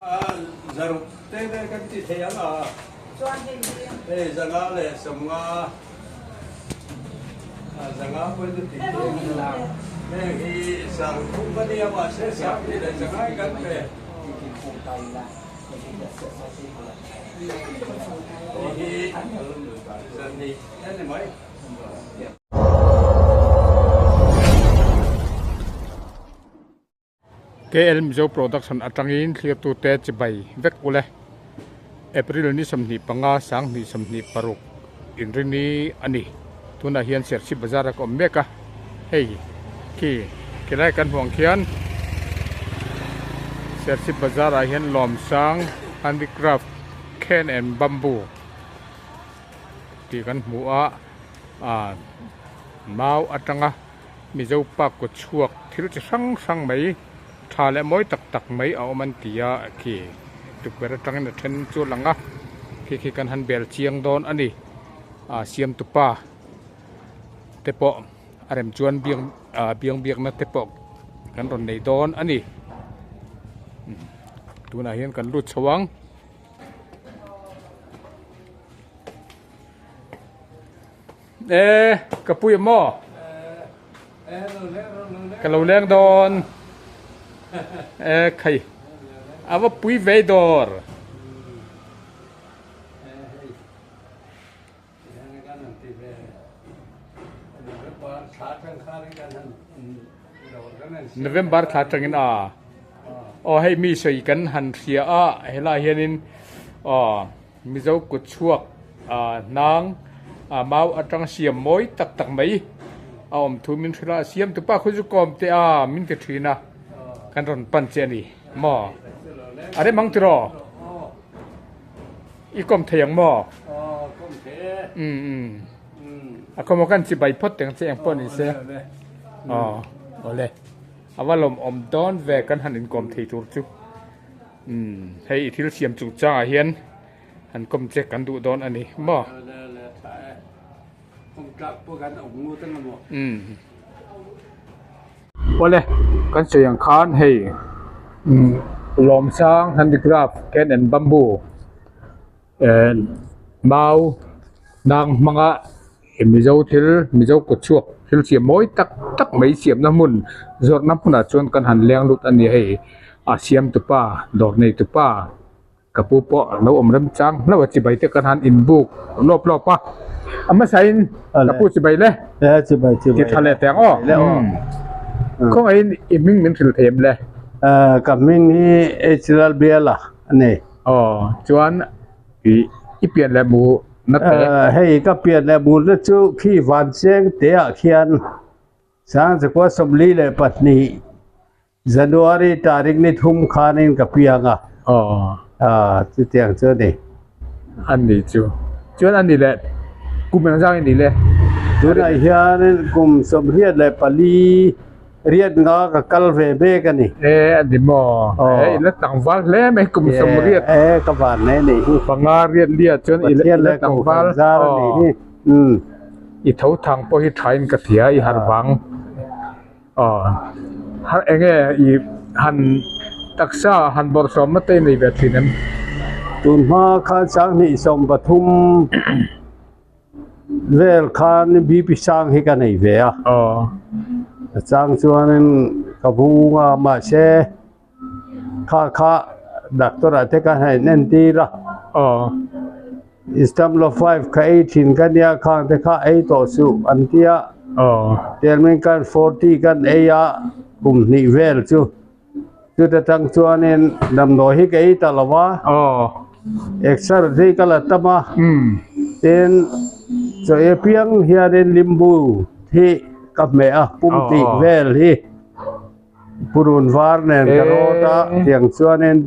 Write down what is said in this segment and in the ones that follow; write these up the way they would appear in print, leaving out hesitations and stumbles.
Zaruk te vel kan ti thei ang a, hei zanga leh sawmnga, zanga pawhin a ti thei ang. Heng hi sangthum a nia mahse sanghnih leh zanga hi kan pe. Hei hi zahnih a ni mai. KL Mizo Production atangin thlirtute chibai vek ule. April ni 25 2026 inrini a ni. Tunah hian Serchhip Bazar a ka awm mek a, hei khi khilai kan hmuh ang khian Serchhip Bazar ah hian Lawmsang Handicraft Cane and Bamboo tih kan hmu a, ah mau atanga Mizo pa kut chhuak thil chi hrang hrang mai tha leh mawi tak tak mai a awm an ti a khi tukverh atangin a then chu a lang a khi khi kan han bel chiang dawn a ni ah siam tupa te pawh a rem chuan biang ah biang biakna te pawh kan rawn nei dawn a ni tunah hian kan lut chho ang. E ka pui maw ka lo leng dawn e khai a va pui ve dawr November thla atangin a aw hei mi sawi kan han hria a helaiah hianin aw Mizo kut chhuak hnang mau atang siam mawi tak tak mai a awm thu min hrilh a, siam tupa khawi chu kawm teh a min ti thin a, kan rawn pan che a ni maw? A rem ang tiraw? I kawm thei ang maw? Umm umm a kawm aw kan chibai phawt teng che eng pawh ni se aw awle a va lawmawm dawn ve kan han inkawm thei tur chu. Umm hei i thil siam chungchang ah hian han kawm che kan duh dawn a ni maw? Umm awle kan sawi ang khan hei umm Lawmsang handicraft cane and bamboo eh mau nang hmanga Mizo thil Mizo kut chhuak thil siam mawi tak tak mai siamna hmun zawrhna hmunah chuan kan han leng lut a ni hei a siam tupa dawr nei tupa ka pu pawh a lo awm rem chang hlauh a chibai te kan han inbuk lawp lawp a a hmasain ka pu chibai le ti tha leh teh ang aw khawngaihin i hming min hrilh thei em le ka hming hi H Lalbiala a ni aw chuan i pian leh mu na te. Hei ka pian leh mu na chu khi van cheng te ah khian Sangchakua 42 January tarik ni thum khanin ka piang a. Aw. Chutiang chu a ni. A ni chu. Chuan a ni leh kum engzang i ni le? Tunah hian kum 84 Riat nga ka kal ve mek a ni. E a ni maw? E i la tlangval hle mai kum 80. E ka van hle ni hi. Panga riat lia chuan i la tlangval. Zar a ni hi. I tho thang pawh hi thain ka tia i har vang. Aw har enge i han taksa han bawrhsawmna te i nei ve thin em? Tun hma khan 2013 Vel khan BP sang hi ka nei ve a. Aw. A chang chuanin ka vung a mahse kha kha doctor ah te ka han entir a. Aw. Istamlo 5 ka ei thin ka nia khang te kha ei tawh suh an tia. Aw. Telmin khan 40 kan ei a kum hnih vel chu. Chuta tang chuanin damdawi hi ka ei ta lo va. Aw. Exer hi ka la tam a. Umm. Tin, chaw ei apiang hianin limbu hi ka hmeh a, pum tih vel hi purun var nen ka rawt a, tiang chuanin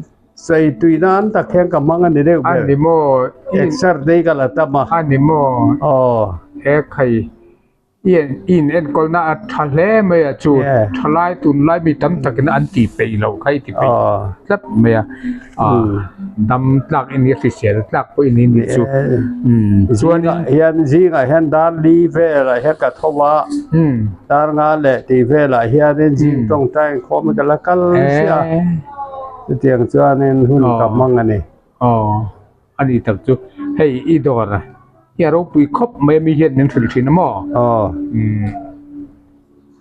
chaw ei tui nan tak hian ka hmang a ni deuh ber. A ni maw? Exer te hi ka la tam a. A ni maw? Aw. He khai. I in enkawlna a tha hle mai a chu thalai tunlai mi tam takin an tih peih loh kha i ti peih tlat mai a dam tlak i ni a hrisel tlak pawh i ni ni chu chuanin hian zingah hian dar li velah hian ka tho a dar nga leh tih velah hianin zing tawngtai inkhawm hi ka la kal sia. Chutiang chuanin hun ka hmang a ni. Aw, a ni tak chu. Hei i dawr hi a ropui khawp mai a mi hian min hrilh thin a maw? Aw. Umm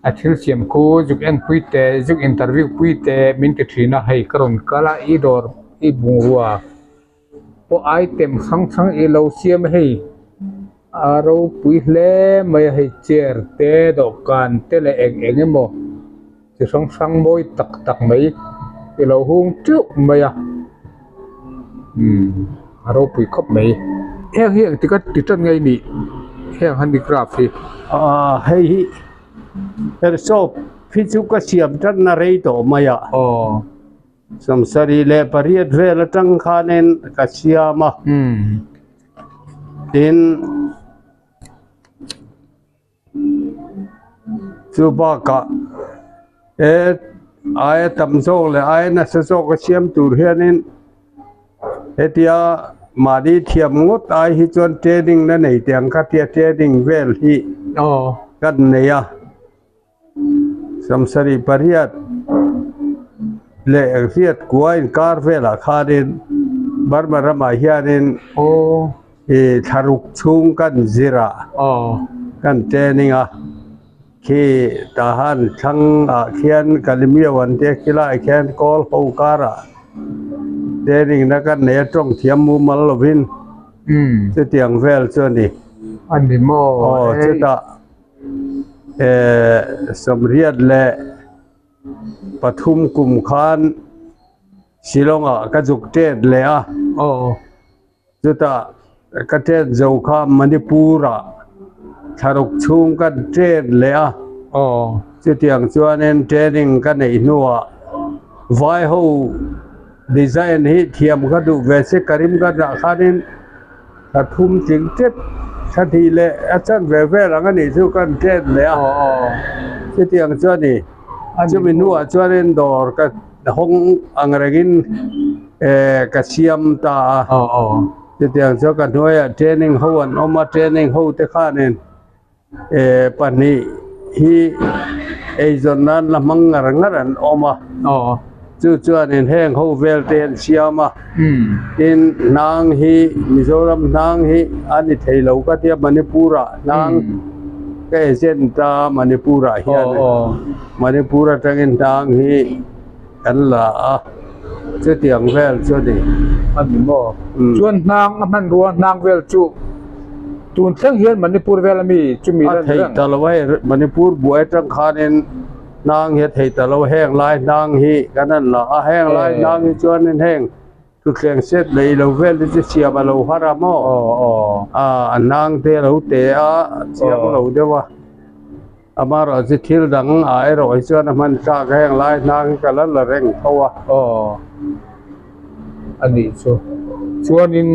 a thil siam khu zuk en pui te zuk interview pui te min ti thin a, hei ka rawn kal a i dawr i bungrua pawh item hrang hrang i lo siam a hei a ropui hle mai a hei chair te dawhkan te leh eng eng emaw chi hrang hrang mawi tak tak mai i lo hung teuh mai a umm a ropui khawp mai heng hi engtik a ti tan nge nih heng handicraft hi. Aaa hei hi herhsawp hi chu ka siam tan na rei tawh mai a. Aw. 78 vel atang khanin ka siam a, tin chu bakah he aia tam zawk leh aia nasa zawk a siam tur hianin hetia mahni thiam ngawt ai hi chuan training na nei teh ang kha tia training vel hi kan nei a. 78 leh riat kua inkar velah khanin Burma ramah hianin ih thlaruk chhung kan zir a, kan training a, khi tahan thlang ah khian Kalimiau an tia khilaiah khian kawl ho karah training na kan nei a tawng thiam mumal lovin chutiang vel chu a ni. A ni maw? Aw chutah. 83 kum khan Shillong ah ka zuk tet leh a, chutah ka tet zo kha Manipur ah thlaruk chhung ka tet leh a, chutiang chuanin training ka neih hnuah vai ho design hi thiam ka duh ve se Karimganj ah khanin. Thla thum tling tep thla hnih leh a chan ve vel ang a nih chu kan tet leh a chutiang chu a ni chumi hnuah chuanin dawr ka hawng ang rengin eh ka siam ta a chutiang chuan ka hnuaiah training ho an awm a training ho te khanin eh pahnih hi eizawn nan la hmang ngar ngar an awm a chu chuanin heng ho vel te an siam a tin hnang hi Mizoram hnang hi a ni thei lo ka tia Manipur ah hnang ka agent a Manipur ah hian Manipur atangin hnang hi kan la a chutiang vel chu a ni. A ni maw? Chuan hnang a hmanrua hnang vel chu tun thleng hian Manipur vel ami chumi lan reng. A theih ta lo a hei Manipur buai atang khanin hnang hi a theih ta lo heng lai hnang hi kan han la a heng lai hnang hi chuanin heng thutthleng set lei lo vel te chu siam a lo har a maw? A hnang te a lo te a chiang lo deuh a. Amaherawh chu thil dang ah erawh hi chuan a hman tlak a heng lai hnang hi ka la la reng tho a. Aw a nih chu. Chuanin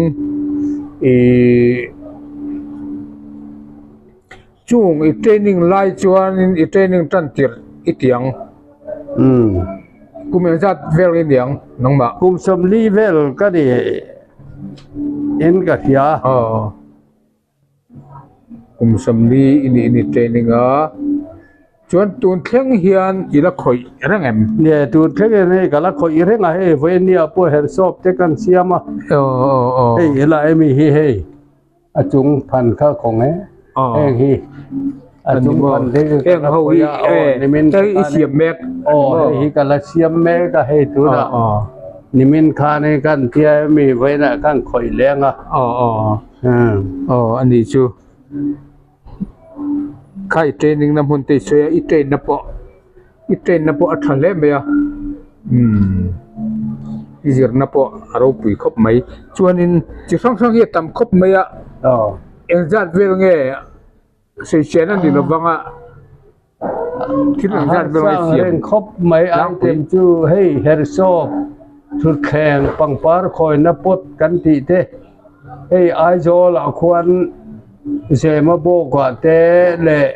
ih chung i training lai chuanin i training tan tirh i ti ang. Umm. Kum engzat vel i ni ang nangmah? Kum 40 vel ka ni in ka hria. Aw. Kum 40 i nih ni training a, chuan tun thleng hian i la khawih reng em? Nge tun thleng hian hei ka la khawih reng a, hei vawinia pawh herhsawp te kan siam a, hei i la emi hi hei a chung phan kha khawng e, heng hi a chung phan te hi ka la khawih a, aw nimin i siam mek aw hei hi ka la siam mek a hei tunah nimin khan hei kan tia emi vawiinah khan khawih leng a. Aw a nih chu kha i training na hmun te i sawi a i train na pawh i train na pawh a tha hle mai a umm i zir na pawh a ropui khawp mai chuanin chi hrang hrang hi a tam khawp mai a engzat vel nge sawichhian a ni lo vang a thil engzat vel nge siam reng khawp mai item chu hei herhsawp thutthleng pangpar khawina pot kan tih te hei Aizawl ah khuan Zema bawk ah te leh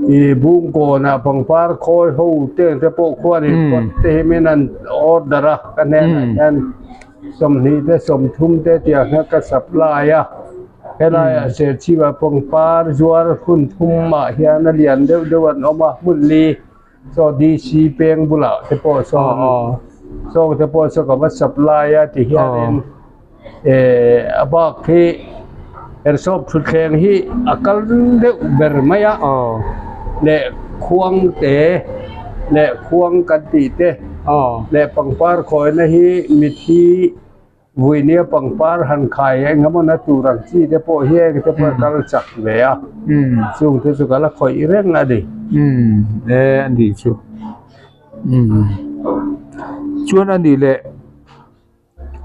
ih Bungkawn ah pangpar khawi ho te ang te pawh khuanin pot te hi min an order a ka hnenah hian 20 te 30 te tiang hian ka supply a. Helaiah Serchhip-ah pangpar zuar hun thumah hian a lian deuh deuh an awm a, hmun li chaw DC peng bulah te pawh sawn. Sawng te pawh saw ka va supply a ti hianin eh a bak hi herhsawp thutthleng hi a kal deuh ber mai a leh khuang te leh khuang kan tih te leh pangpar khawina hi mithi Vuinia pangpar han khai eng emaw na tur ang chi te pawh hi heng te pawh kal chak ve a, chung te chu ka la khawih reng a ni. Umm e a nih chu umm chuan a nih leh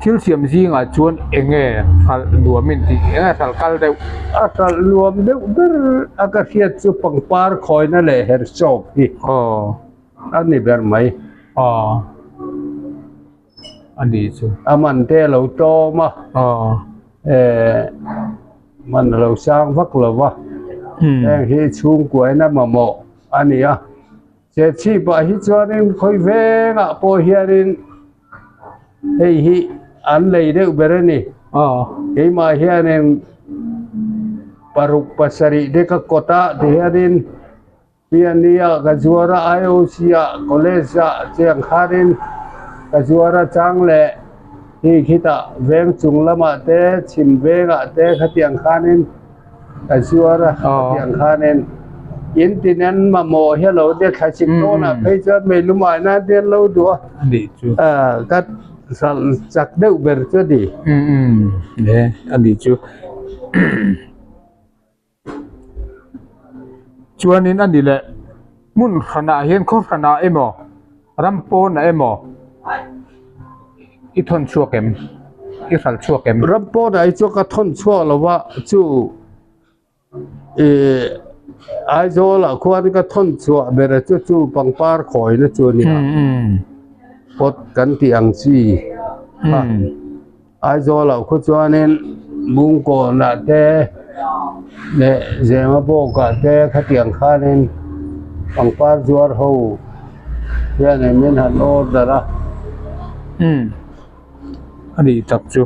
thil siam zingah chuan eng nge hralh nuam in tih eng nge hralh kal deuh? A hralh nuam deuh ber a ka hriat chu pangpar khawina leh herhsawp hi a ni ber mai. Aw. A ni chu. A man te a lo tlawm a. Aw. Eh man a lo sang vak lo va. Heng hi chhungkuaina mamawh a ni a. Che chhipah hi chuanin khawi vengah pawh hianin hei hi an lei deuh ber a ni. Aw. Keimah hianin paruk pasarih te ka kawt a tihianin. Piania ka zuar a, IOC ah college ah chiang kharin ka zuar a chang leh hi khitah veng chung lamah te chhim vengah te khatiang khanin ka zuar a khatiang khanin in tin an mamawh hi a lo nia thlachik dawnah phei chuan meilum ai nan te an lo duh a ka chak deuh ber chu a ni. A nih chu. Chuanin a ni leh hmun hranah hian khaw hranah emaw ram pawnah emaw i thawn chhuak em i hral chhuak em? Ram pawnah hi chuan ka thawn chhuak lo va chu ih Aizawlah khuan ka thawn chhuah ber a chu chu pangpar khawina chu a nia pot kan tih ang chi kha. Aizawl ah khu chuanin Bungkawnah te leh Zemabawkah te khatiang khanin pangpar zuar ho hianin min han order a. Umm a nih tak chu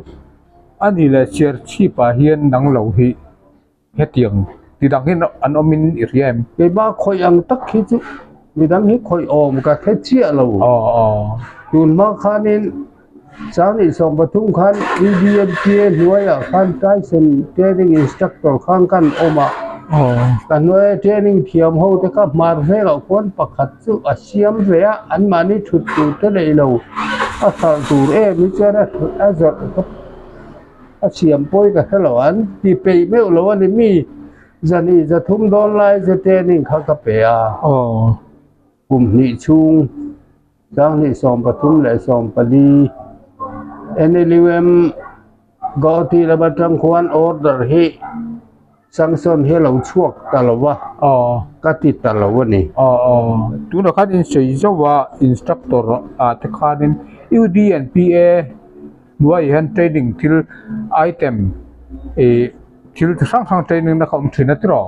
a nih leh Serchhip ah hian nang lo hi hetiang ti dang hian an awm in i hria em? Keimah khawih ang tak hi chu midang hi khawih awm ka hre chiah lo. Aw aw. Tun hma khanin Sanghnih 13 khan EDMPA hnuaiah khan Tyson training instructor khan kan awm a. Aw. Ka hnuaia training thiam ho te kha hmar velah khuan pakhat chu a siam ve a, anmahni thut tur te neih lo a hralh tur em hi chuan a zawrh kha. A siam pawi ka hre lo an ti peih meuh lo a ni mi zani 300 dawn lai chu training kha ka pe a kum hnih chhung 2013 leh 14 NLUM Guwahati lam atang khuan order hi sanction hi a lo chhuak ta lo va ka ti ta lo a ni. Tunah khan in sawi zauh a instructor ah te khanin UD and PA Hnuaiah hian training thil item ih thil chi hrang hrang training na kha awm thin a tiraw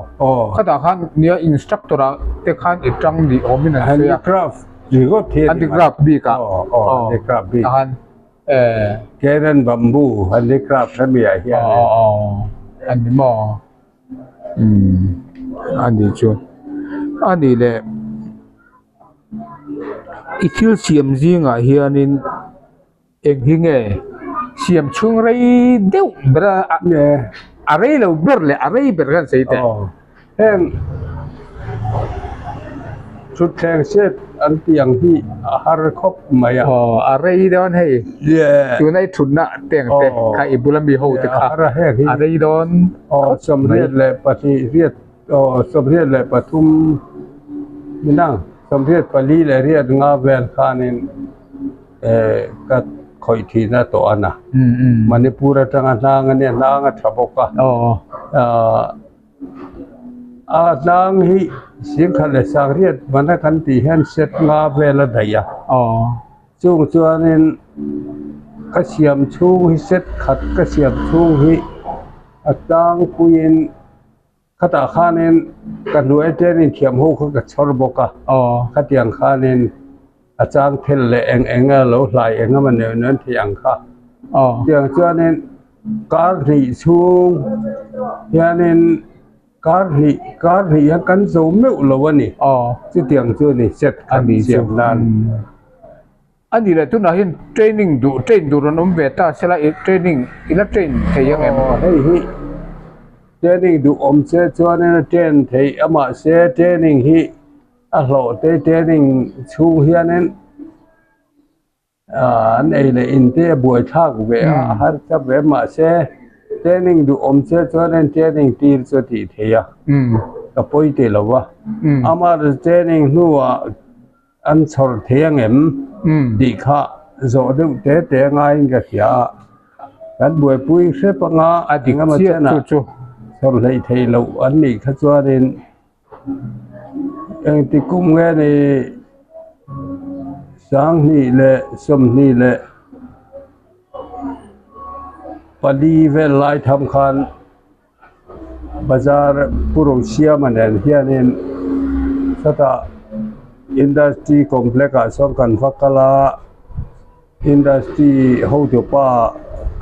khatah khan nia instructor ah te khan i tang ni awm in an sawi a handicraft ringawt hi a ni mai handicraft bik ah handicraft bik ah khan eh Karen bamboo handicraft hemi ah hian a ni maw umm a ni chu a ni leh i thil siam zingah hianin. Eng hi nge siam chhung rei deuh ber a a rei lo ber leh a rei ber khan sawi teh. Heng thutthleng set an tih ang hi a har khawp mai a. Aw a rei dawn hei tuna i thutna te ang te kha i bula mi ho te kha a rei dawn aw 22 riat aw 23 minang 24 leh riat nga vel khanin. Eh ka khawih thihna tawh a na. Manipur atanga hnang a nia, hnang a tha bawk a. A hnang hi singkhat leh sangriat mana kan tih hian set nga vel a daih a. Chung chuanin ka siam chhung hi set khat ka siam chhung hi a tlangpuiin Khatah khanin ka hnuai training thiam ho kha ka chhawr bawk a, khatiang khanin a chang thel leh eng eng a lo hlai eng emaw neuh neuh an theih ang kha. Tiang chuanin kar hnih chhung hianin kar hnih kar hnih hian kan zo meuh lo a ni. Chutiang chu a ni set khat siam nan. A nih leh tunah hian training duh train duh rawn awm ve ta sela i training i la train thei ang em? Aw hei hi training duh awm che chuanin a train theih a mahse training hi a hlawh te training chhung hianin ah an ei leh in te a buai thlak ve a a harsa ve mahse training duh awm che chuanin training tir chu a tih theih a ka pawi tih lo va amaherawhchu training hnuah An chhawr thei ang em tih kha zawh deuh te te ngaiin ka hria a, kan buaipui hrep anga engemaw chenah chhawr hleih theih loh an nih kha chuanin engti kum nge ni sanghnih leh sawmhnih leh pali vel lai tham khan. Bazar Pu Rosiama nen hianin chutah industry complex ah sawn kan va kal a industry hotupa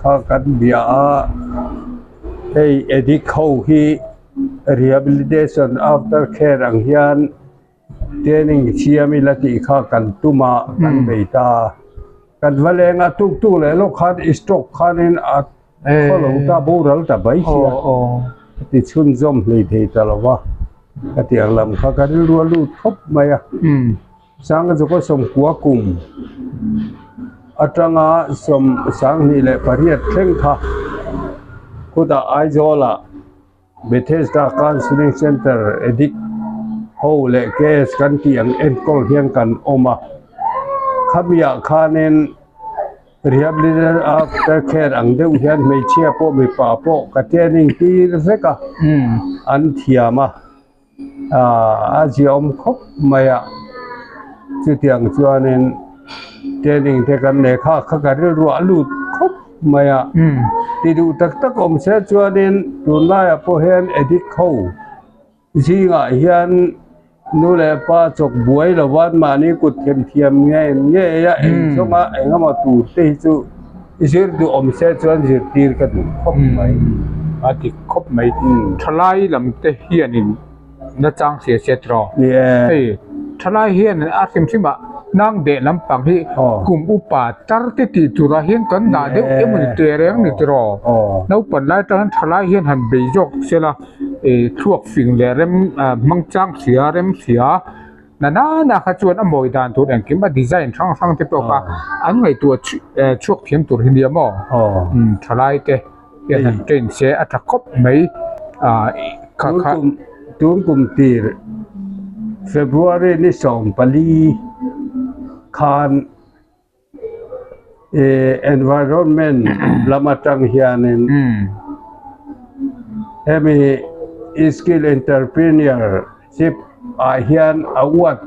kha kan bia a hei addict ho hi rehabilitation after care ang hian training siam ila tih kha kan tum a kan bei ta kan va leng a tuk tuk leh lawk khan stroke khanin a. Khaw lo ta boral ta mai sia ka ti chhunzawm hlei thei ta lo va, ka ti ang lam kha ka rilru a lut khawp mai a. Sanga chu ka sawmkua kum atanga sawm sanghnih leh pariat thleng kha khutah Aizawlah Bethesda Counselling Centre addict ho leh case kan tih ang enkawl hian kan awm a, khamiah khanin. Rehabilitation after care ang deuh hian hmeichhia pawh mipa pawh ka training tir vek a, an thiam a, aah a ziaawm khawp mai a, chutiang chuanin training te kan nei kha kha ka rilru a lut khawp mai a, ti duh tak tak awm se chuanin tunlaiah pawh hian addict ho. Zingah hian nu leh pa chawk buai lova mahni kut themthiam nge ngei a engzawnga engemaw tur te hi chu zir duh awm se chuan zirtir ka duh khawp mai. A dik khawp mai. Thalai lam te hianin nachang hria se tiraw? Ni e. Hei thalai hian a hrim hrim ah nang deh lampang hi kum upa tar te tih turah hian kan dah deuh emaw ni teh reng ni tiraw? Naupan lai atang hian thalai hian han bei zawk sela. Ih thluak fing leh rem ah hmang chang hria rem hria na nana kha chuan a mawi dan tur engkim a design hrang hrang te pawh kha an ngaihtuah chhuak thiam tur hi nia maw thalai te hian han train se a tha khawp mai ah kha kha. Tun kum tir February ni 14 khan. Environment lam atang hianin hemi skill entrepreneurship ah hian a uat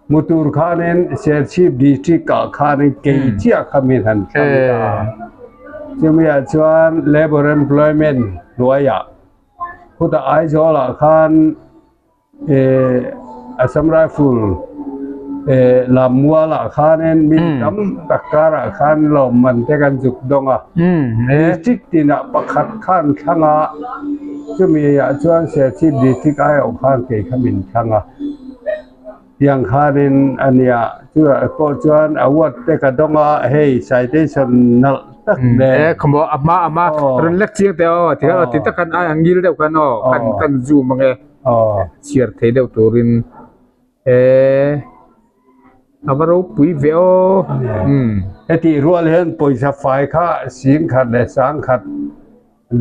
hmu tur khanin Serchhip district ah khanin kei chiah kha min han thlang ta a, chumi ah chuan labour employment hnuaiah khutah Aizawl ah khan. Assam Rifle lam mualah khanin mi tam tak karah khan lawmman te kan zuk dawng a, district tinah pakhat khan thlang a, chumi ah chuan Serchhip district aiawh khan kei kha min thlang a, tiang khanin a nia chutah pawh chuan award te ka dawng a, hei citation nalh tak nen. E khawmaw a hma a hma rawn lek chiang teh aw ti tak khan a ngil deuh khan aw kan zoom ang e. Chhiar thei deuh turin eee a va ropui ve aw umm. Hetih rual hian pawisa fai kha sing khat leh sang khat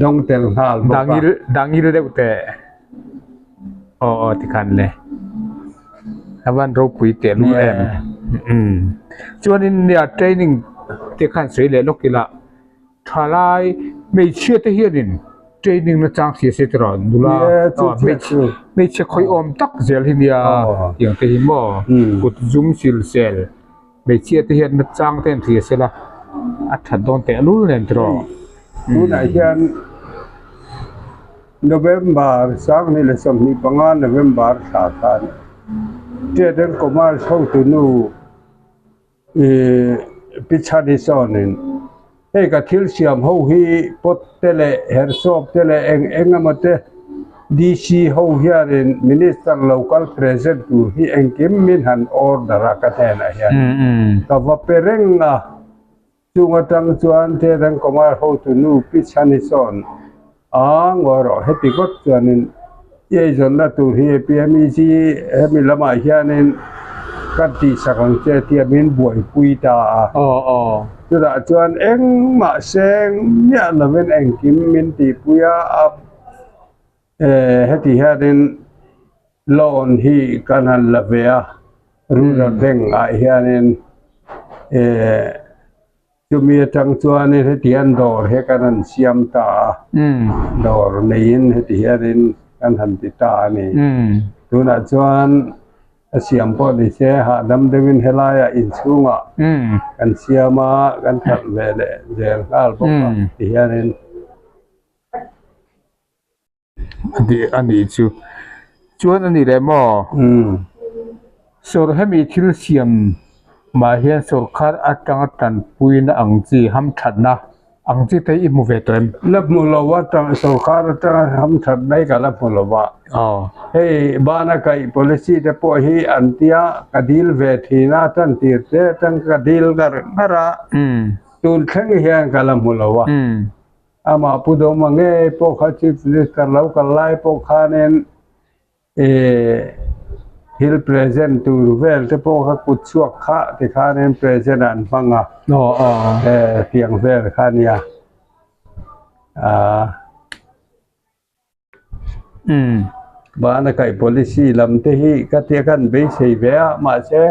dawng tel nghal bawk a. Dangil dangil deuh teh aw aw tikhan le a van ropui teh lul em umm chuanin nia training te khan sawi leh lawk ila. Thalai hmeichhia te hianin training na chang hria se tiraw nula hmeichhe khawiawm tak zel hi nia tiang te hi maw kut zum sil sel hmeichhia te hian na chang te an hria sela a that dawn teh lul nen tiraw. Tunah hian November 2025 November thla khan Trade and Commerce hotunu Ih Pi Chhani sawnin hei ka thil siam ho hi pot te leh herhsawp te leh eng eng emaw te DC ho hianin Minister local present tur hi engkim min han order a ka hnenah hian ka va pe reng a, chung atang chuan Trade and Commerce hotu nu Pi Chhani sawn a ngawi rawh heti ngawt chuanin i eizawnna tur hi PMEG hemi lamah hianin kan tihsak ang che tia min buaipui ta a. Chutah chuan engmah seng miah lovin engkim min tihpui a, a Heti hianin loan hi kan han la ve a, Rural Bank ah hianin chumi atang chuanin heti hian dawr hi kan han siam ta a, dawr neiin heti hianin kan han ti ta a ni. Tunah chuan a siam pawh ni se hahdam deuhin helaiah inchhungah kan siam a, kan hralh ve leh zel nghal bawk a ti hianin. A nih chu. Chuan a ni leh maw? Sawr hemi thil siam mah hian sawrkar atanga tanpuina ang chi hamthatna ang chi te i hmu ve tawh em? La hmu lo a, sawrkar atanga hamthatna hi ka la hmu lo a. Hei bana kaih policy te pawh hi an tia ka dil ve thin a, tantir te atang ka dil ngar ngar a, tun thleng hian ka la hmu lo a. Amah Pu Dawma ngei pawh kha Chief Minister lo kal lai pawh khanin ih thil present tur vel te pawh kha kut chhuak kha ti khanin present an hmang a tiang vel kha a nia ah. Bana kaih policy lam te hi ka tia kan beisei ve a mahse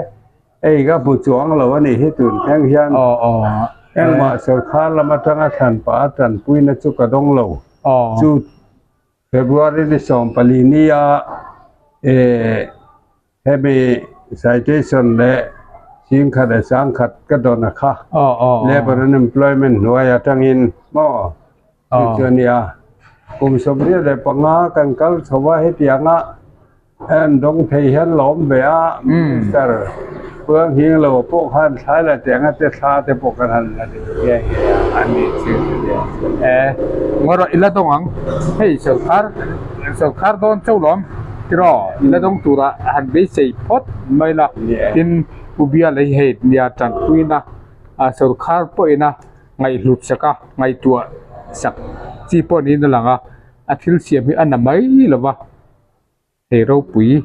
hei ka hmu chuang lo a nih hi tun thleng hian engmah sawrkar lam atanga thlan pah a tanpuina chu ka dawng lo chu February ni 14 ni a eh Hemi citation leh singkhat leh sangkhat ka dawn a kha Labour Unemployment hnuai atangin maw chu chu a nia. Kum 25 kan kal chho a hetianga an dawng thei hian lawm ve a Minister Puanghing lo pawh khan thlai la tianga te thla te pawh kan han la ding nghe nghe a. A ni chu e ngaw rawh i la dawng ang hei sawrkar sawrkar dawn chauh lawm. Tiraw i la dawng tura han beisei phawt mai la, tin Pu Biala hi hei nia tanpuina a sawrkhar pawhin a ngaihhlut sak a, ngaihtuah sak chi pawh niin a lang a, a thil siam hi a na mai lo va, hei ropui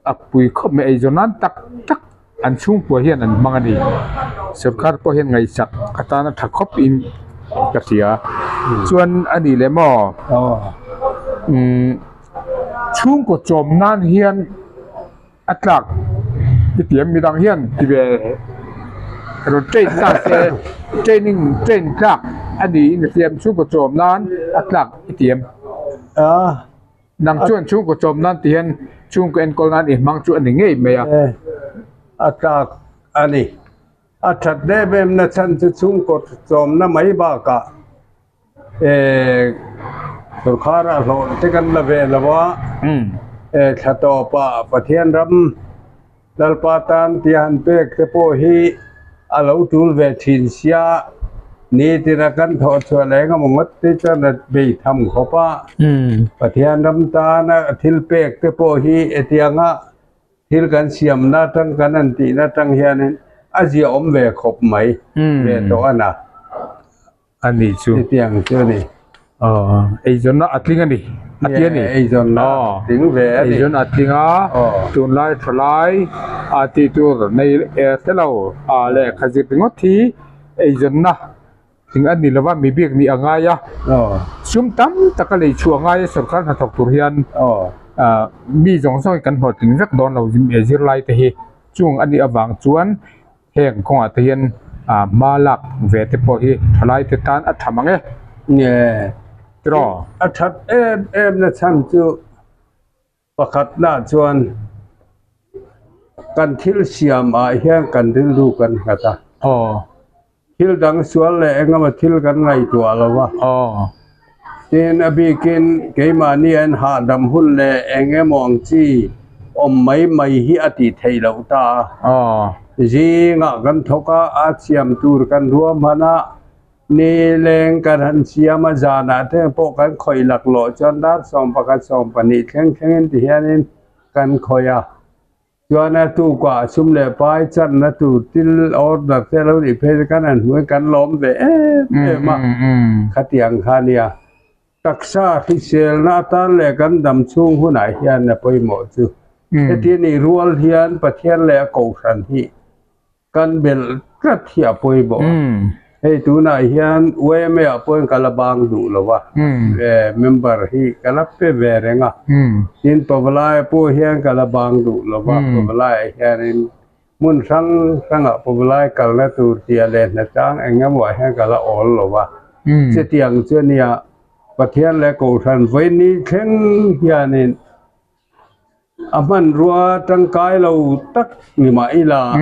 a pui khawp mai eizawn nan tak tak an chhungkua hian an hmang a ni, sawrkhar pawh hian ngaihsak atana tha khawp in ka hria, chuan a nih leh maw umm. Chhungkaw chawm nan hian a tlak hetiang midang hian ti ve rawn train ta se training train tlak a niin a hriam chhungkaw chawm nan a tlak hetiang nang chuan chhungkaw chawm nan ti hian chhungkaw enkawl nan i hmang chu a ni ngei mai a. A tlak a ni. A that em em na chhan chu chhungkaw chawmna mai bakah Sawrkhar a hlawh te kan la ve lo a, thla tawpah Pathian ram Lalpa tan tia han pek te pawh hi a lo tul ve thin sia, nitina kan thawh chhuah leh engemaw ngawt te chuan a bei tham khawp a, Pathian ram tana thil pek te pawh hi hetianga Thil kan siamna atang kan han tihna atang hianin a ziahawm ve khawp mai ve tawh a na. A nih chu. Hetiang chu a ni. Aw, eizawnna a tling a ni. A ti a ni. Eizawnna a tling ve a ni. Eizawnna a tling a, tunlai thalai a tih tur nei hrelo a lehkha zir ringawt hi eizawnna tling a ni lova mi bik nih a ngai a, sum tam tak a lei chhuah a ngai a sorkar hnathawk tur hian mi zawng zawng hi kan hlawhtling vek dawn lo zirlai te hi chung a nih avang chuan heng kawngah te hian hma lak ve te pawh hi thalai te tan a tha mang e. Nge tiraw? A that em em na chhan chu Pakhatna chuan kan thil siam ah hian kan rilru kan nghat a. Thil dang sual leh engemaw thil kan ngaihtuah lo a. Tin a bikin keimahni an hahdam hun leh engemaw ang chi awm mai mai hi a tih theih loh ta a. Zingah kan thawk a, a siam tur kan ruahman a. Ni leng kan han siam a, zanah te pawh kan khawih laklawh chuan dar 11 12 thleng thlengin ti hianin kan khawih a. Chuan a tukah sum leh pai channa tur thil order te lo nih phei chu kan han hmu in kan lawm ve em em a, khatiang kha nia. Taksa hriselna atan leh kan dam chhung hunah hian a pawimawh chu. Heti nih rual hian Pathian leh a Kohhran hi Kan belh tlat hi a pawimawh a, hei tunah hian YMA ah pawhin ka la bang duh lo a, member hi ka la pe ve reng a, tin Pavalai pawh hian ka la bang duh lo va, Pavalai ah hianin hmun hrang hrangah Pavalai kalna tur tia leh hnachang eng emaw ah hian ka la awl lo va, chutiang chu ania Pathian leh Kohhran vawiin thleng hianin A hmanrua tangkai lo tak ni mah ila,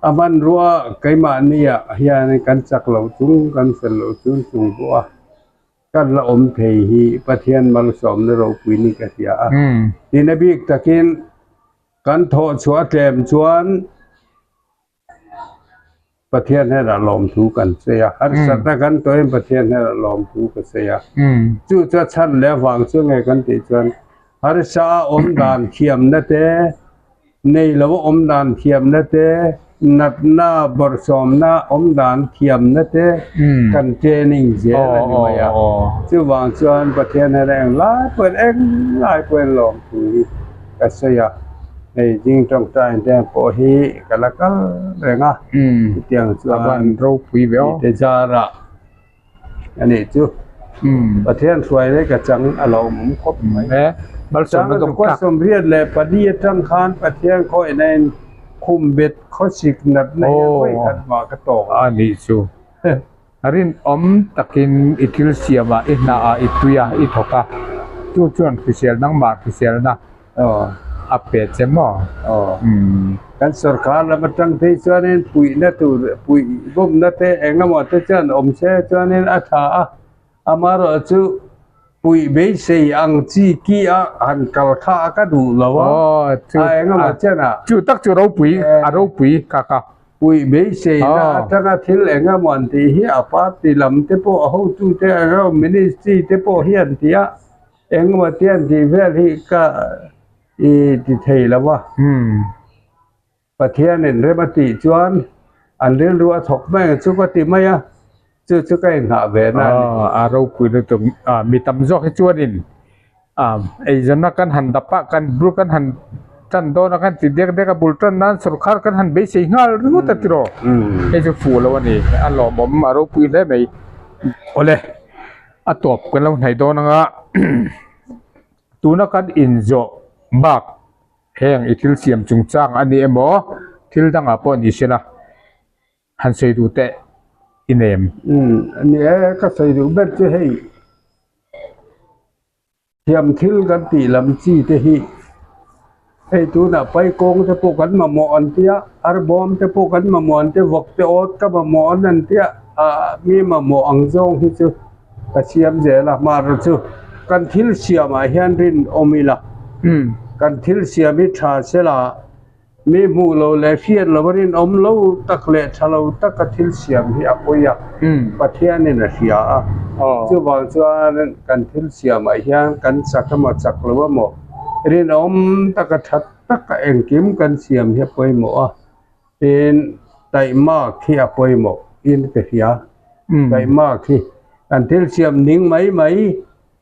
a hmanrua keimahnia hian kan chak loh chung, kan fel loh chung chung pawh a kan la awm thei hi Pathian malsawmna ropui ni ka hria a. Tin a bik takin kan thawh chhuah tlem chuan Pathian hnenah lawmthu kan sawi a, harsatna kan tawhin Pathian hnenah lawmthu ka sawi a. Chu chu a chhan leh avang chu nge kan tih chuan harsa a awm dan thiamna te, nei lo a awm dan thiamna te, natna bawrhsawmna awm dan thiamna te kan training zel a ni mai a. Chuvang chuan Pathian hnenah englai pawhin englai pawhin lawmthu hi ka sawi a. Hei zing tawngtai te pawh hi ka la kal reng a chutiang chuan ropui ve aw te zarah a nih chu Pathian hruai leh ka chang a lo awm khawp mai malsawmna dawng tak 14 atang khan Pathian khawihna in khum bet khawsik natna hi vawi khat mah ka tawk a nih chu rinawm takin i thil siamah i hnaah i tui a i thawk a chu chuan hrisel nangmah hriselna a pe che maw? Kan sorkar lam atang phei chuanin puihna tur puih bawmna te eng emaw te chuan awm se chuanin a tha a, amaherawh chu puih beisei ang chi ki a han kal kha a ka duh lo a, a eng emaw chenah. Chu tak chu ropui a ropui kha kha. Puih beiseina atanga thil eng emaw an tih hi a party lam te pawh a hotute eng emaw ministry te pawh hi an ti a. Engemaw tian tih vel hi ka i ti thei lo a. Pathianin rem a tih chuan an rilru a thawk mai ang chu ka ti mai a, chu chu ka inghah ve na a ni. A ropui lutuk mi tam zawk hi chuanin eizawnna kan han dap a, kan bul kan han tan dawn a, kan ti dek dek a, bul tan nan sawrkar kan han beisei nghal ringawt a tiraw? Hei chu fuh lo a ni, a lawmawm a ropui hle mai. Awle. A tawp kan lo hnaih dawn anga tuna kan inzawh bak heng i thil siam chungchang a ni emaw thil dangah pawh ni sela han sawi duh teh i nem. Umm a ni e ka sawi duh ber chu hei. Thiam thil kan tih lam chi te hi hei tunah paikawng te pawh kan mamawh an tia, arbawm te pawh kan mamawh an tia, vawk te awt ka mamawh an an tia, ah mi mamawh ang zawng hi chu ka siam zel a, hmar chu kan thil siamah hian rinawm ila, kan thil siam hi tha sela. Mi hmuh lo leh hriat lo a rinawm lo tak leh tha lo taka thil siam hi a pawi a, Pathianin a hria a. Chuvang chuan kan thil siamah hian kan chak emaw chak lo emaw rinawm taka tha taka engkim kan siam hi a pawimawh a, tin taihmak hi a pawimawh in ka hria. Taihmak hi kan thil siam ning mai mai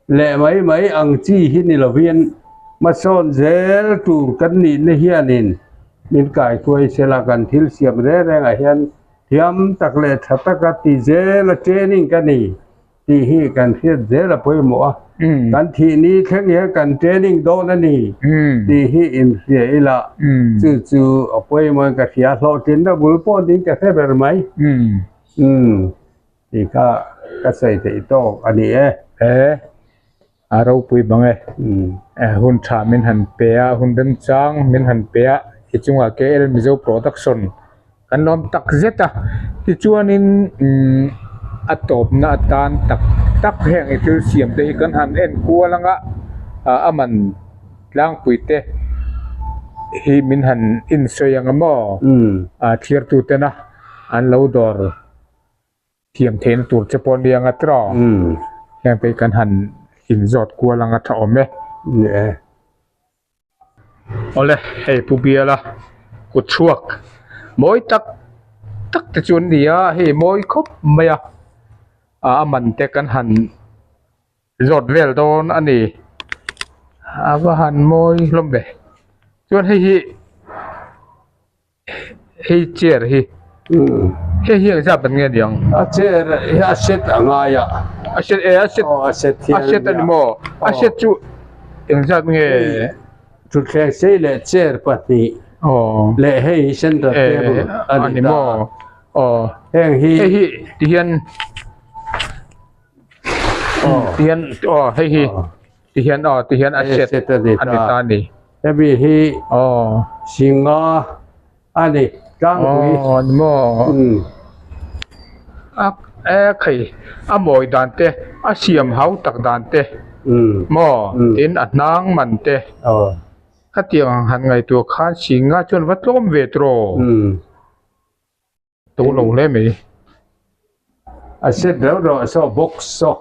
Leh mai mai ang chi hi ni lovin hmasawn zel tur kan nihna hianin min kaihruai sela kan thil siam reng rengah hian thiam tak leh tha taka ti zela training ka ni tih hi kan hriat zel a pawimawh a, kan thih ni thleng hian kan training dawn a ni tih hi inhria ila chu chu a pawimawhin ka hria hlawhtlinna bul pawh ding ka hre ber mai. Tih kha ka sawi theih tawk a ni e. E, a ropui bang e. Hun tha min han pe a, hun remchang min han pe a, i chungah KL Mizo Production kan lawm tak zet a. Tichuanin umm a tawpna atan tak tak heng i thil siam te hi kan han en kual anga a man tlangpui te hi min han insawi ang a maw? A thirtuten a an lo dawr. Thiam theihna tur che pawh nia nga tiraw? Heng phei kan han inzawt kual anga tha awm e. Ni e. Awle, hei Pu Biala kut chhuak mawi tak tak te chu an ni a, hei mawi khawp mai a, a man te kan han zawt vel dawn a ni. A va han mawi hlawm ve. Chuan hei hi. Hei chair hi hei hi engzat ban nge niang? A chair hi a set a ngai a. A set e a set a set a set a ni maw? A set chu engzat nge? Thutthleng sei leh chair pahnih leh hei hi center table a ni maw? Heng hi hei hi tihian tihian aw hei hi Tihian aw tihian a set a ni ta a ni. Hemi hi singa a ni tlangpui. Aw ni maw. A e khai a mawi dan te a siam hau tak dan te maw tin a hnang man te khatiang ang han ngaihtuah khan singa chuan va tlawm ve tawh. To lo hle mai. A set reuh reuh a saw box saw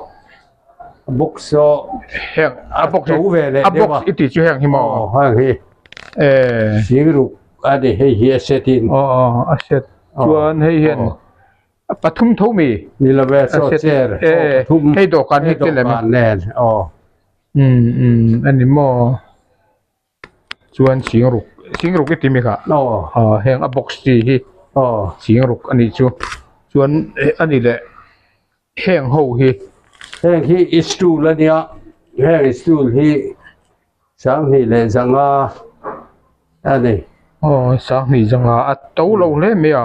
box saw heng a box to ve leh a box i tih chu heng hi maw aw heng hi eh singruk a ni hei hi a set in aw aw a set chuan hei hian pathum tho mi ni lo ve saw chair eh pathum hei dawhkan hi te lem nen aw um um a ni maw. Chuan singruk singruk i ti mi kha aw heng a box chi hi singruk a nih chu chuan a ni leh heng ho hi heng hi stool a nia heng stool hi sanghnih leh zanga a ni aw sanghnih zanga a to lo hle mai a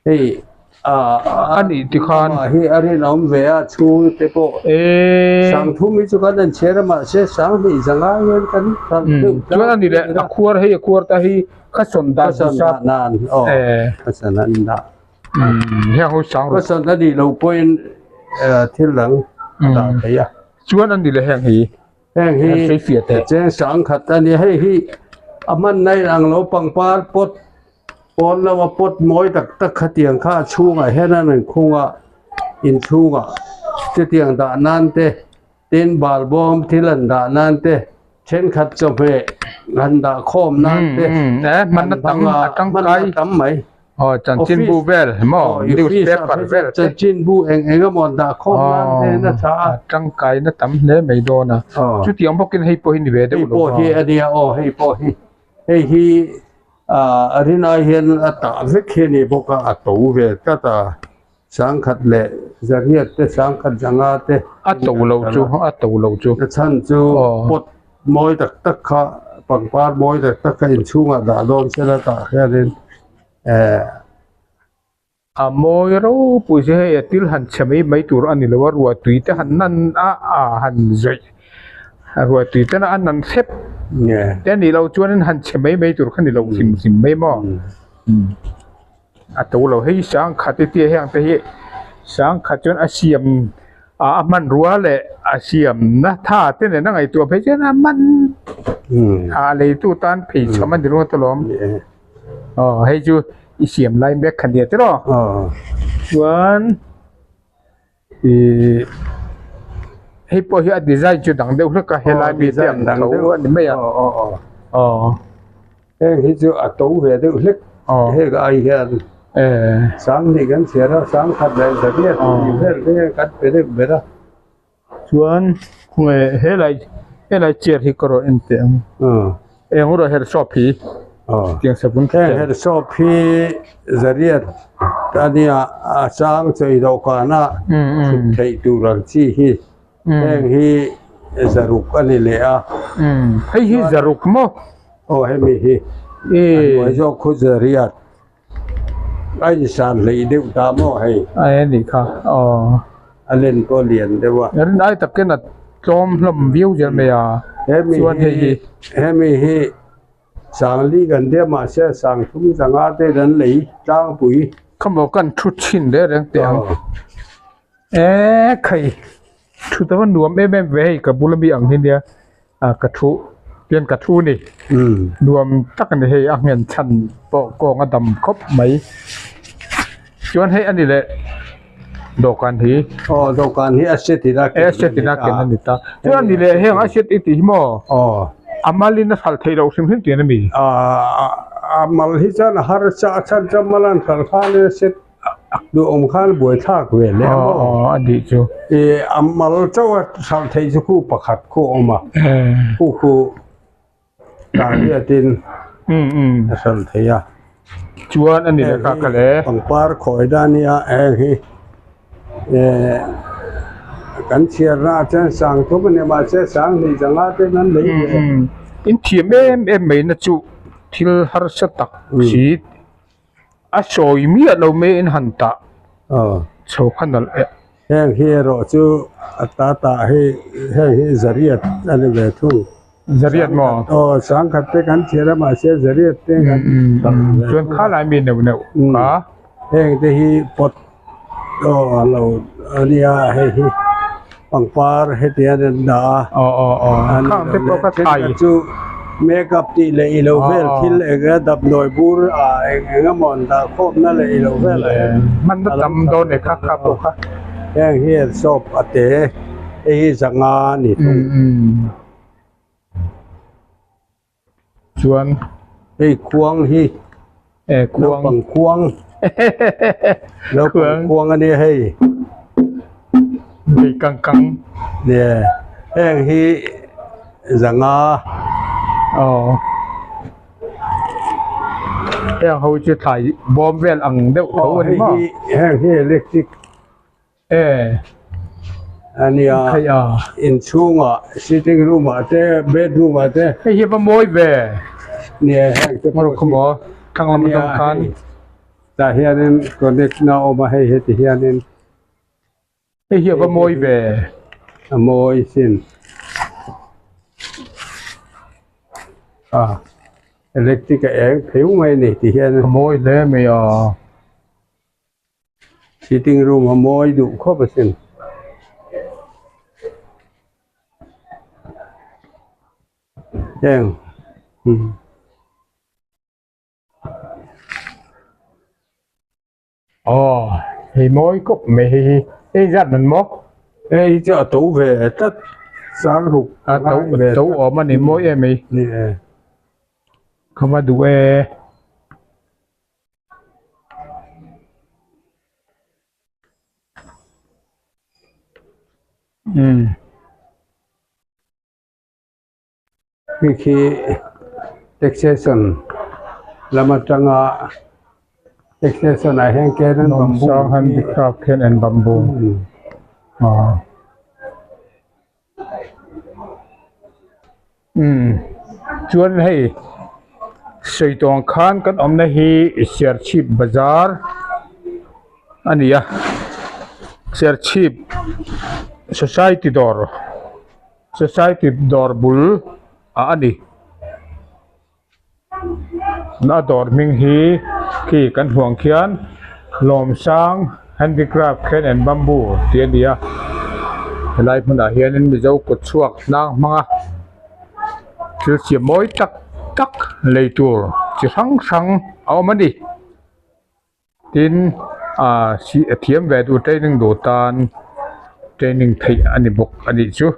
Hei a nih tikhan hi a rinawm ve a chhung te pawh sangthum hi chu kan en chhiar a mahse sanghnih zanga hian kan hralh deuh tlang chuan a ni leh a khuar hei a khuar ta hi kha sawn dan kha sawn dah nan aw kha sawn an dah heng ho sang kha sawn a nih loh pawhin thil dang a dah thei a chuan a ni leh heng hi Heng hi cheng sangkhat a ni hei hi a hmanna in ang lo pangpar pot pawn lama pot mawi tak tak khatiang kha a chhungah hian an rawn khung a inchhungah chutiang dah nan te tin balbawm thil an dah nan te thenkhat chawhmeh han dah khawm nan te an hmang a hman a tam mai. Aw chanchinbu vel maw newspaper vel te chanchinbu eng eng emaw dah khawm nan te na tha a tangkai na tam hle mai dawn a chutiang bawkin hei pawh hi ni ve deuh lo hei pawh hi a nia aw hei pawh hi hei hi a rinai hian a tah vek hi a ni bawk a a to ve tlat a sangkhat leh zariat te sangkhat zanga te a to lo chu a to lo chu a chhan chu pot mawi tak tak kha pangpar mawi tak tak kha inchhungah dah dawn sela tah hianin eh a mawi ropui chu hei a til han chhe mai mai tur a ni lo a ruah tui te han nan a a han zawih a ruah tui te a nan hrep te a nih loh chuanin han chhe mai mai tur kha ni lo hrim hrim mai maw. A to lo hei sangkhat i tia heng te hi sangkhat chuan a siam ah a hmanrua leh a siamna tha te nen a ngaihtuah phei chuan a man a leitu tan phei cham a ni ringawt alawm aw hei chu i siam lai mek kha nia tiraw chuan ihh hei pawh hi a design chu dang deuh hlek a helai mi te ang tho a ni mai a aw. Heng hi chu a to ve deuh hlek heng ai hian sanghnih kan chhiar a sangkhat leh zariat tih vel te hian kan pe deuh ber a. Chuan helai helai chair hi ka rawn en teh ang eng rawh her shop hi tiang savun heng her shop hi zariat a nia a chang chei dawhkan a thut theih tur ang chi hi Heng hi zaruk a ni leh a. Hei hi zaruk maw? Aw hemi hi a hnuai zawk khu zariat a insan hleih deuh ta maw hei? Ai a nih kha aw. A len pawh lian deuh a. Rin ai takin a tlawm hlawm viau zel mai a. Chuan hei hi. Hemi hi Sangli kan tia mahse sangthum zanga te kan lei tlangpui. Khamaw kan thu thin reng reng teh ang. Eee khai thu ta va nuam em em ve hei ka bula mi ang hi nia ah ka thu pian ka thu ni nuam tak a ni hei a nghen chhan pawh kawng a dam khawp mai chuan hei a ni leh. Dawhkan hi. Aw dawhkan hi a set ina ken a set ina ken a ni ta. Chuan a ni leh heng a set i tih hi maw? Aw. A malin a hralh theih loh hrim hrim tih an ami? A mal hi chuan a har cha a chhan chu a mal an hralh khan a set duhawm khan buai thlak ve leh a maw? Aw a nih chu. I a mal chauh a hralh theih chu khu pakhat khu a awm a. Khu khu. Tarriatin a hral thei a. Chuan a ni leh kha ka le. Pangpar khawi dan nia heng hi eh kan chhiarna ah chuan sang thum a ni mahse sang hnih zanga ten an lei ve. In thiam em em mai na chu thil harsa tak si A sawi miah lo mai in han tah chho kha nalh eh. Heng hi erawh chu a ta tah hi heng hi zariat a ni ve thung. Zariat maw? Aw sangkhat te kan chhiar a mahse zariat te kan tah ve thung. Chuan kha lai mi neuh neuh kha. Heng te hi pot aw a lo a nia hei hi pangpar hetiang an dah a. Aw aw aw khang te pawh kha thlai. Chu make up tih leh ilo vel thil eng eng damdawi bur ah eng eng emaw an dah khawm na leh ilo vel ah hian hman na tam dawn e kha kha pawh kha. Heng hi an soap a te hei hi zanga a ni thung. Chuan hei khuang hi e khuang naupang khuang naupang khuang a nia hei hei kang kang nia heng hi zanga aw heng ho chu thlai bawm vel ang deuh tho a ni maw heng hi electric E ania inchhungah sitting room ah te bedroom ah te hei hi va mawi ve nia heng te pawh hi thlang lam atang khan tah hianin connect na a awm a hei heti hianin hei hi a va mawi ve a mawi sin a electric a eng pheu mai a ni ti hian a mawi hle mai a. Sitting room a mawi duh khawp asin. Heng umm. Aw hei mawi khawp mai hei hi hei zat nan maw? Hei hi chu a to ve tlat sang ruk a to awm a ni mawi em mai. Ni e. Ka va duh e. Hei khi taxation lam atanga taxation ah hian ken an bamboo Lawmsang handicraft hian an bamboo Umm chuan hei sawi tawng khan kan awmna hi Serchhip bazar a ni a Serchhip society dawr society dawr bul ah a ni a dawr hming hi khi kan hmuh ang khian Lawmsang handicraft cane and bamboo tih a ni a helai hmunah hianin mizo kut chhuak hnang hmanga thil siam mawi tak tak lei tur chi hrang hrang a awm a ni tin ah thiam ve duh training duh tan training theih a ni bawk a nih chu.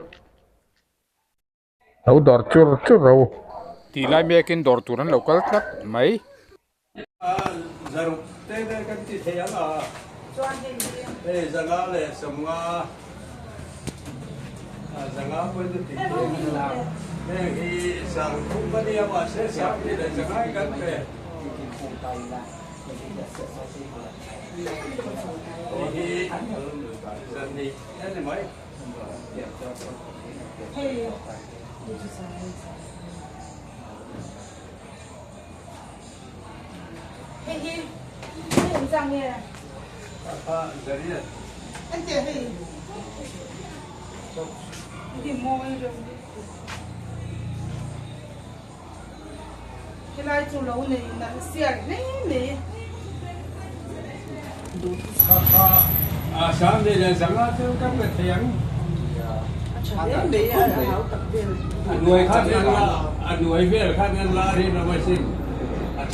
Lo dawr chur chur ro. Tih lai mekin dawr tur an lo kal tlat mai. Zaruk te vel kan ti thei ang a, hei zanga leh sawmnga zanga pawhin a ti thei ang a, heng hi sang thum a nia mahse sang tih leh zanga hi kan pe. Hei hi zan hnih a ni mai.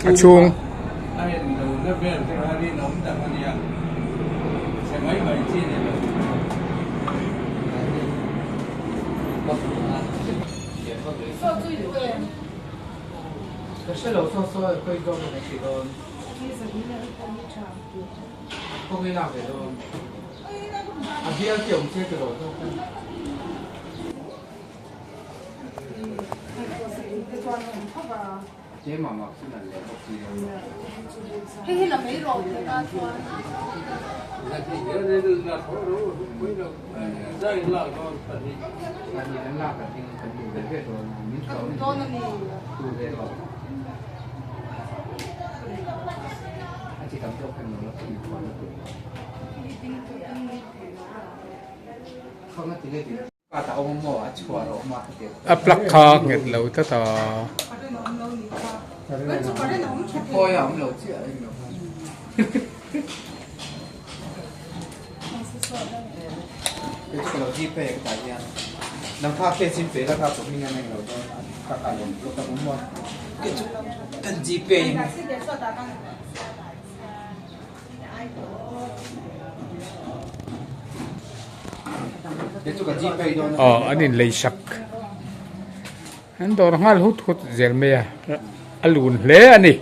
A chhung. A plug kha nghet lo tlat a. Aw an in lei sak an dawr nghal hut hut zel mai a a lun hle a ni.